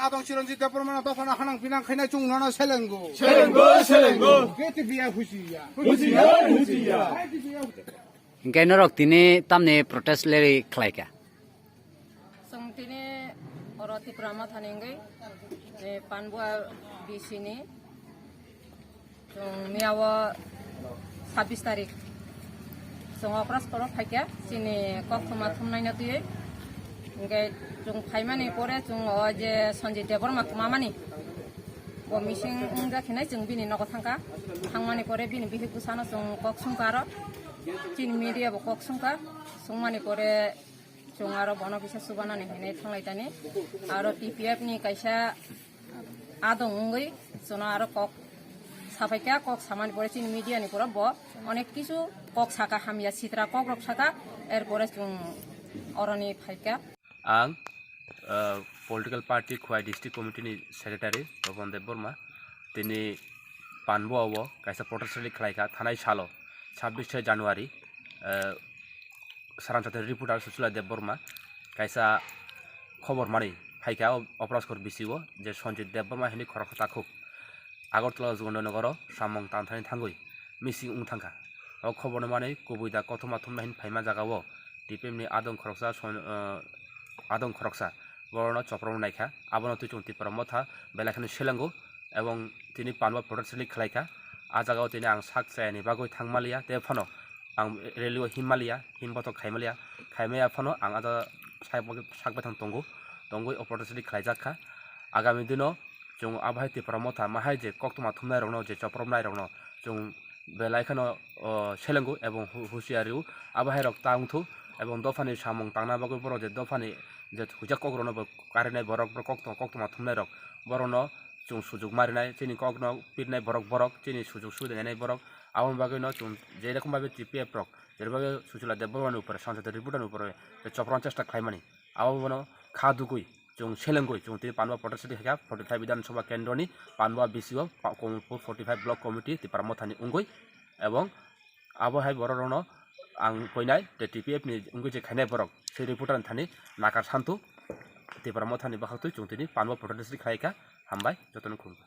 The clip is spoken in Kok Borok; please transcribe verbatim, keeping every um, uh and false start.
Tong Chiranjit Debbarma no dophano hanang pinang khaina chwng nono selengo. Selengo, selengo. K T P F huchiya. Huchiya, huchiya. K T P F. Hingke norok tini tamni protest rally khlaika? Chwng tini oro Tipra Mothani wngwi, eh, Panbua B C ni Chwng miyao sabbish tarik chwng okras koro phaikha chini kok thuma thumnaino twiwi. Hingke chwng phaimani pore chwng o je Sanjay Debbarma kwmamani bo missing wngya khinai chwng bini nogo thangkha. Thangmani pore bini bihik bwsano chwng kok sungkha aro chini media bo kok sungkha. Sungmani pore chwng aro bono kisa chubanani hinwi thanglaitani. Aro T P F ni kaisa adong wngwi chwngno aro kok sapaikha, kok samani pore chini media ni pore bo onek kisu kok saka, hamya sitra kokrok saka, er pore chwng oroni phaikha. Ang, uh, political party Khowai District Committee ni Secretary Bhaban Debbarma tini Panbua o kaisa protest rally khlaikha thanai salo sabbish January, uh, Saranchati reporter Suchila Debbarma kaisa khobor manwi phaikha o Operaskor B C o je Sanjit Debbarma hinwi khoroksa takhuk Agartala Jugondar Nogoro samung tangthani thangwi missing wng thangkha. O khoborno manwi kubui da kothoma thumna hin phaima jagao T P F ni adong khoroksa son-, uh, adong khoroksa borokno choprom naikha. Abono twi chwng Tipra Motha belai kheno selengo ebong tini Panbua protest rally khlaikha. A jagao tini ang sak chayani bagwi thangmaliya tei phano ang rally o himmaliya, himbothok khaimaliya, khaimaya phano ang a jaga sak bagwi, sak baithang tongo, tongwi o protest rally khlaijakha. Agami dino chwng abohai Tipra Motha mahai je koktwma thumnairokno, je chopropnairokno chwng belai kheno, o, selengo ebong hu-, husiar rio. Abohairok ta wngthu ebong dophani samung tangna bagwi borok je dophani je huijak kokrokno bo karinai borok, borok koktwma, koktwma thumnairok borokno chwng sujuk marinai, chini kokno pirnai borok, borok chini sujuk subida nainai borok. Aboni bagwino chwng je rokom babe T P F rok, je bagwi Suchila Debbarmani upore, Sanjay Debbarmani upore je chopron chesta khlaimani, abono kha dugwi chwng selengwi chwng tini Panbua protest rally khaikha, forty five Bidhan Sabha Kendroni Panbua B C o pa-, Kamalpur forty five Block Committee Tipra Mothani wngwi, ebong abo hai borok rokno ang koinai tei T P F ni wngwi je khainai borok se reporter ni thani nakar santu Tipra Mothani bwkhaktwi chwng tini Panbua protest rally khlaikha. Hambai jotono khulumkha.